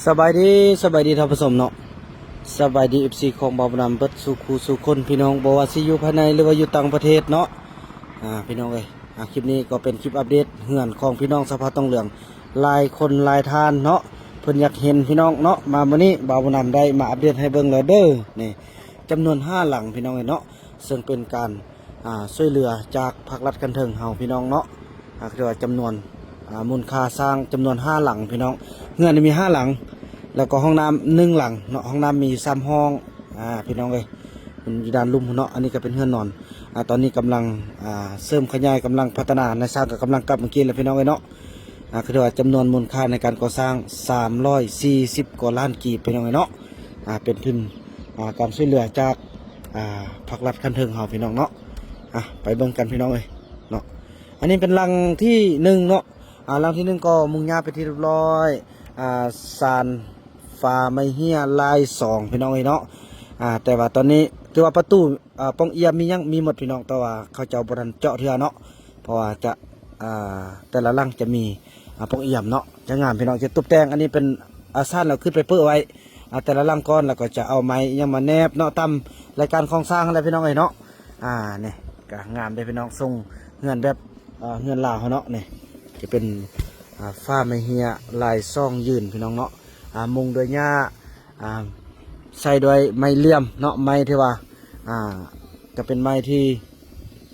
ສະບາຍດີ ສະບາຍດີທ່ານຜູ້ຊົມເນາະ ສະບາຍດີ ເອັຟຊີ ຂອງບ່າວບຸນນຳເບິດສູ່ຄູ່ສູ່ຄົນ ພີ່ນ້ອງ ບໍ່ວ່າຊິຢູ່ພາຍໃນ ຫຼືວ່າຢູ່ຕ່າງປະເທດເນາະ. ອາ ພີ່ນ້ອງເອີຍ ອາ ຄລິບນີ້ກໍເປັນຄລິບອັບເດດເຮືອນຂອງພີ່ນ້ອງຊາວເຜົ່າຕົງເຫຼືອງ ຫຼາຍຄົນຫຼາຍທ່ານເນາະ ເພິ່ນຢາກເຫັນ ພີ່ນ້ອງເນາະ. ມາມື້ນີ້ບ່າວບຸນນຳໄດ້ມາອັບເດດໃຫ້ເບິ່ງແລ້ວເດີ ນີ້ ຈຳນວນຫ້າຫຼັງ ພີ່ນ້ອງເອີຍເນາະ ເຊິ່ງເປັນການ ອ່າ ຊ່ວຍເຫຼືອຈາກພາກລັດຂັ້ນເທິງເຮົາ ພີ່ນ້ອງເນາະ. ອ່າ ຄືວ່າຈຳນວນ ອ່າ ມູນຄ່າສ້າງຈຳນວນຫ້າຫຼັງ ພີ່ນ້ອງ ເຮືອນນີ້ມີຫ້າຫຼັງ ແລ້ວກໍຫ້ອງນ້ຳໜຶ່ງຫຼັງເນາະ ຫ້ອງນ້ຳມີຢູ່ສາມຫ້ອງ ອ່າ ພີ່ນ້ອງເອີຍ ເປັນຢູ່ດ້ານລຸ່ມພຸ້ນເນາະ. ອັນນີ້ກໍເປັນເຮືອນນອນ ອ່າ ຕອນນີ້ກຳລັງ ອ່າ ເສີມຂະຫຍາຍ ກຳລັງພັດທະນາ ນາຍຊ່າງກໍກຳລັງກັບມາກິນແລ້ວ ພີ່ນ້ອງເອີຍເນາະ. ອ່າ ຄືວ່າຈຳນວນມູນຄ່າໃນການກໍ່ສ້າງສາມຮ້ອຍສີ່ສິບກວ່າລ້ານກີບ ພີ່ນ້ອງເອີຍເນາະ. ອ່າ ເປັນທຶນ ອ່າ ການຊ່ວຍເຫຼືອຈາກ ອ່າ ພາກລັດຂັ້ນເທິງເຮົາ ພີ່ນ້ອງເນາະ. ອ່າ ໄປເບິ່ງກັນ ພີ່ນ້ອງເອີຍເນາະ. ອັນນີ້ເປັນຫຼັງທີໜຶ່ງເນາະ ອ່າ ຫຼັງທີໜຶ່ງກໍມຸງຫຍ້າເປັນທີ່ຮຽບຮ້ອຍ ອ່າ ຊານຝາໄມ້ເຮ້ຍລາຍສອງ ພີ່ນ້ອງເອີຍເນາະ. ອ່າ ແຕ່ວ່າຕອນນີ້ຖືວ່າປະຕູ ອ່າ ປ່ອງອ່ຽມມີຫຍັງມີໝົດ ພີ່ນ້ອງ ແຕ່ວ່າເຂົາເຈົ້າບໍ່ທັນເຈາະເທື່ອເນາະ ເພາະວ່າຈະ ອ່າ ແຕ່ລະຫຼັງຈະມີ ອ່າ ປ່ອງອ່ຽມເນາະ ຈະງາມ ພີ່ນ້ອງ ຈະຕົບແຕ່ງ. ອັນນີ້ເປັນ ອ່າ ຊານແລ້ວຂຶ້ນໄປເປິະໄວ້ ອ່າ ແຕ່ລະຫຼັງກ່ອນ ແລ້ວກໍຈະເອົາໄມ້ອີ່ຫຍັງມາແນບເນາະ ຕາມລາຍການຂອງຊ່າງຫັ້ນແຫຼະ ພີ່ນ້ອງເອີຍເນາະ. ອ່າ ນີ້ກໍງາມເດ້ ພີ່ນ້ອງ ຊົງເຮືອນແບບ ອ່າ ເຮືອນລາວເຮົາເນາະ. ນີ້ຈະເປັນ ອ່າ ຝາໄມ້ເຮ້ຍລາຍສອງຢືນ ພີ່ນ້ອງເນາະ ອ່າ ມຸງດ້ວຍຫຍ້າ ອ່າ ໃສ່ດ້ວຍໄມ້ຫຼ້ຽມເນາະ ໄມ້ທີ່ວ່າ ອ່າ ກໍເປັນໄມ້ທີ່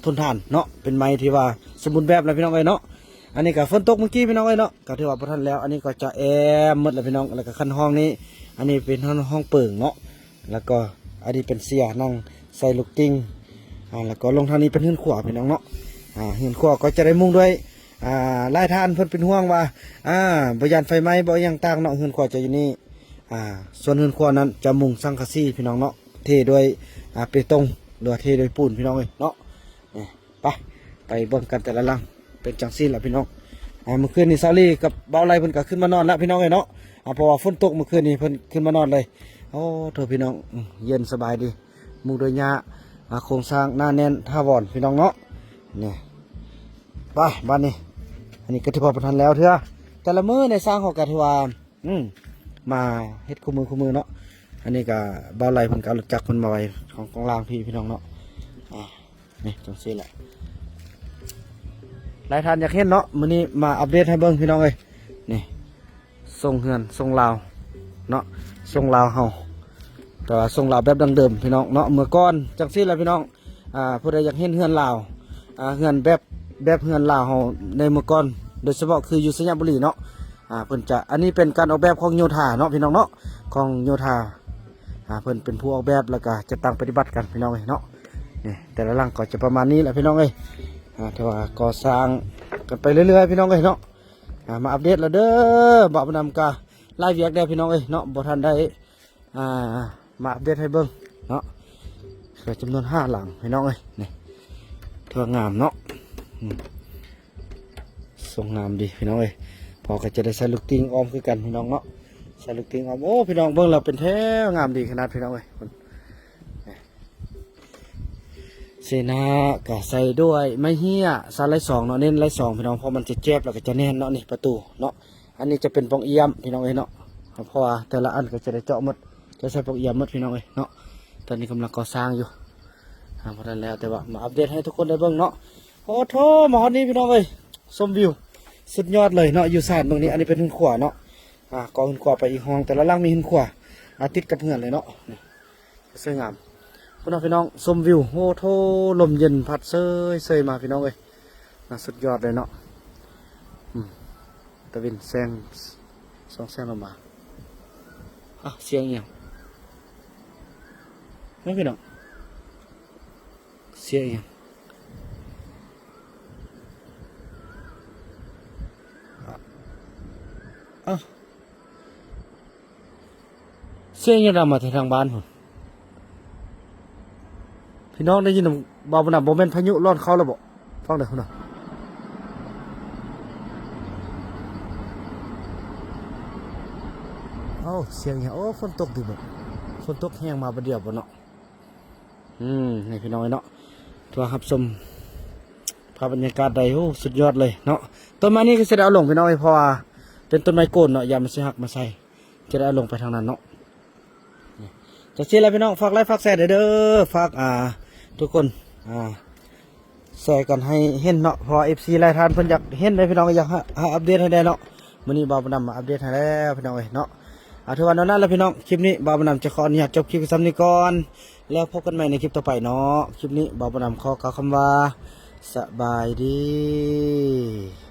ທົນທານເນາະ ເປັນໄມ້ທີ່ວ່າສົມບູນແບບແລ້ວ ພີ່ນ້ອງເອີຍເນາະ. ອັນນີ້ກໍຝົນຕົກມື້ກີ້ ພີ່ນ້ອງເອີຍເນາະ ກໍຖືວ່າບໍ່ທັນແລ້ວ. ອັນນີ້ກໍຈະແອ້ມໝົດແລ້ວ ພີ່ນ້ອງ ແລ້ວກໍຄັນຫ້ອງນີ້ ອັນນີ້ເປັນຫ້ອງ ຫ້ອງເປີງເນາະ ແລ້ວກໍອັນນີ້ເປັນເຊຍນັ່ງໃສ່ລູກຕິ່ງ ອ່າ ແລ້ວກໍລົງທາງນີ້ເປັນເຮືອນຄົວ ພີ່ນ້ອງເນາະ. ອ່າ ເຮືອນຄົວກໍຈະໄດ້ມຸງດ້ວຍ ອ່າ ຫຼາຍທ່ານເພິ່ນເປັນຫ່ວງວ່າ ອ່າ ບໍ່ຢ້ານໄຟໄໝ້ບໍ່ ອີ່ຫຍັງຕ່າງເນາະ ເຮືອນຄົວຈະຢູ່ນີ້. ອ່າ ສ່ວນເຮືອນຄົວນັ້ນຈະມຸງສັງກະສີ ພີ່ນ້ອງເນາະ ເທດ້ວຍ ອ່າ ເປຕົງ ຫຼືວ່າເທດ້ວຍປູນ ພີ່ນ້ອງເອີຍເນາະ. ນີ້ ໄປ ໄປເບິ່ງກັນແຕ່ລະຫຼັງເປັນຈັ່ງຊີ້ລະ ພີ່ນ້ອງ. ອ່າ ມື້ຄືນນີ້ສາວລີກັບບ່າວໄລເພິ່ນກໍຂຶ້ນມານອນລະ ພີ່ນ້ອງເອີຍເນາະ ອ່າ ເພາະວ່າຝົນຕົກມື້ຄືນນີ້ເພິ່ນຂຶ້ນມານອນເລີຍ. ໂອ້ໂທ້ ພີ່ນ້ອງ ເຢັນສະບາຍດີ ມຸງດ້ວຍຫຍ້າ ອ່າ ໂຄງສ້າງໜາແໜ້ນຖາວອນ ພີ່ນ້ອງເນາະ. ນີ້ ໄປບາດນີ້ ອັນນີ້ກໍຖືວ່າບໍ່ທັນແລ້ວເທື່ອ. ແຕ່ລະມື້ໃນຊ່າງເຮົາກໍຖືວ່າ ອືມ ມາເຮັດຄູ່ມື້ຄູ່ມື້ເນາະ. ອັນນີ້ກໍບ່າວໄລເພິ່ນກໍເອົາລົດຈັກເພິ່ນມາໄວ້ຂອງ ຂອງລ່າງພີ້ ພີ່ນ້ອງເນາະ. ອ່າ ນີ້ຈັ່ງຊີ້ແຫຼະ ຫຼາຍທ່ານຢາກເຫັນເນາະ ມື້ນີ້ມາອັບເດດໃຫ້ເບິ່ງ ພີ່ນ້ອງເອີຍ. ນີ້ ຊົງເຮືອນຊົງລາວເນາະ ຊົງລາວເຮົາ ແຕ່ວ່າຊົງລາວແບບດັ້ງເດີມ ພີ່ນ້ອງເນາະ. ເມື່ອກ່ອນຈັ່ງຊີ້ແຫຼະ ພີ່ນ້ອງ ອ່າ ຜູ້ໃດຢາກເຫັນເຮືອນລາວ ອ່າ ເຮືອນແບບ ແບບເຮືອນລາວເຮົາໃນເມື່ອກ່ອນ ໂດຍສະເພາະຄືຢູ່ໄຊຍະບູລີເນາະ ອ່າ ເພິ່ນຈະ ອັນນີ້ເປັນການອອກແບບຂອງໂຍທາເນາະ ພີ່ນ້ອງເນາະ ຂອງໂຍທາ ອ່າ ເພິ່ນເປັນຜູ້ອອກແບບ ແລ້ວກະຈັດຕັ້ງປະຕິບັດກັນ ພີ່ນ້ອງເອີຍເນາະ. ນີ້ ແຕ່ລະຫຼັງກໍຈະປະມານນີ້ແຫຼະ ພີ່ນ້ອງເອີຍ. ອ່າ ຖືວ່າກໍ່ສ້າງກັນໄປເລື້ອຍໆ ພີ່ນ້ອງເອີຍເນາະ. ອ່າ ມາອັບເດດແລ້ວເດີ ບ່າວບຸນນຳກະຫຼາຍວຽກແດ່ ພີ່ນ້ອງເອີຍເນາະ ບໍ່ທັນໄດ້ ອ່າ ມາອັບເດດໃຫ້ເບິ່ງເນາະ. ກໍຈຳນວນຫ້າຫຼັງ ພີ່ນ້ອງເອີຍ. ນີ້ ຖືວ່າງາມເນາະ ອືມ ຊົງງາມດີ ພີ່ນ້ອງເອີຍ. ພໍ່ກໍຈະໄດ້ໃສ່ລູກຕິ່ງອ້ອມຄືກັນ ພີ່ນ້ອງເນາະ ໃສ່ລູກຕິ່ງອ້ອມ. ໂອ້ ພີ່ນ້ອງເບິ່ງແລ້ວເປັນແຖວງາມດີຂະໜາດ ພີ່ນ້ອງເອີຍ. ເສນາກໍໃສ່ດ້ວຍໄມ້ເຮ້ຍ ຊານລາຍສອງເນາະ ເນັ້ນລາຍສອງ ພີ່ນ້ອງ ເພາະມັນຈະແຈບ ແລ້ວກໍຈະແໜ້ນເນາະ. ນີ້ປະຕູເນາະ ອັນນີ້ຈະເປັນປ່ອງອ່ຽມ ພີ່ນ້ອງເອີຍເນາະ ເພາະວ່າແຕ່ລະອັນກໍຈະໄດ້ເຈາະໝົດ ຈະໃສ່ປ່ອງອ່ຽມໝົດ ພີ່ນ້ອງເອີຍເນາະ. ຕອນນີ້ກຳລັງກໍ່ສ້າງຢູ່ ອ່າ ບໍ່ທັນແລ້ວ ແຕ່ວ່າມາອັບເດດໃຫ້ທຸກຄົນໄດ້ເບິ່ງເນາະ. ໂອ້ໂທ້ ມາຮອດນີ້ ພີ່ນ້ອງເອີຍ ຊົມວິວສຸດຍອດເລີຍເນາະ ຢູ່ຊານເບິ່ງນີ້. ອັນນີ້ເປັນເຮືອນຄົວເນາະ ອ່າ ກໍເຮືອນຄົວໄປອີກຫ້ອງ ແຕ່ລະຫຼັງມີເຮືອນຄົວ ອ່າ ຕິດກັບເຮືອນເລີຍເນາະ. ນີ້ ສວຍງາມພຸ້ນເນາະ ພີ່ນ້ອງ ຊົມວິວ. ໂອ້ໂທ້ ລົມເຢັນພັດເຊີຍໆມາ ພີ່ນ້ອງເອີຍ ນະ ສຸດຍອດເລີຍເນາະ. ອືມ ຕາເວັນແສງ ສ່ອງແສງລົງມາ. ອ້າວ ສຽງອີ່ຫຍັງເນາະ ພີ່ນ້ອງ ສຽງອີ່ຫຍັງ? ອ້າວ ສຽງຫຍັງດັງມາແຕ່ທາງບ້ານພຸ້ນ ພີ່ນ້ອງໄດ້ຍິນນຳບໍ່? ບໍ່ແມ່ນພາຍຸຮ້ອນເຂົ້າແລ້ວບໍ? ຟັງເດີພຸ້ນນະ. ໂອ້ ສຽງຫຍັງ? ໂອ້ ຝົນຕົກຕິບໍ? ຝົນຕົກແຮງມາບາດດຽວບໍເນາະ? ອືມ ນີ້ພີ່ນ້ອງເນາະ ຖືວ່າຮັບຊົມພາບບັນຍາກາດໄດ້ ໂອ້ ສຸດຍອດເລີຍເນາະ. ຕົ້ນໄມ້ນີ້ກໍຊິໄດ້ເອົາລົງ ພີ່ນ້ອງເອີຍ ເພາະວ່າເປັນຕົ້ນໄມ້ໂກນເນາະ ຢ້ານມັນຊິຫັກມາໃສ່ ຈະໄດ້ເອົາລົງໄປທາງນັ້ນເນາະ. ຈັກຊີ້ແຫຼະພີ່ນ້ອງ ຝາກໄລຄ໌ ຝາກແຊແດ່ເດີ ຝາກ ອ່າ ທຸກຄົນ ອ່າ ແຊກັນໃຫ້ເຫັນເນາະ ເພາະວ່າເອັຟຊີຫຼາຍທ່ານເພິ່ນຢາກເຫັນເດ້ພີ່ນ້ອງ ຢາກໃຫ້ ໃຫ້ອັບເດດໃຫ້ແດ່ເນາະ. ມື້ນີ້ບ່າວບຸນນຳມາອັບເດດໃຫ້ແລ້ວພີ່ນ້ອງເອີຍເນາະ. ອ່າ ຖືວ່າແນວນັ້ນແຫຼະພີ່ນ້ອງ ຄລິບນີ້ບ່າວບຸນນຳຈະຂໍອະນຸຍາດຈົບຄລິບສ່ຳນີ້ກ່ອນ ແລ້ວພົບກັນໃໝ່ໃນຄລິບຕໍ່ໄປເນາະ. ຄລິບນີ້ບ່າວບຸນນຳຂໍກ່າວຄຳວ່າ ສະບາຍດີ.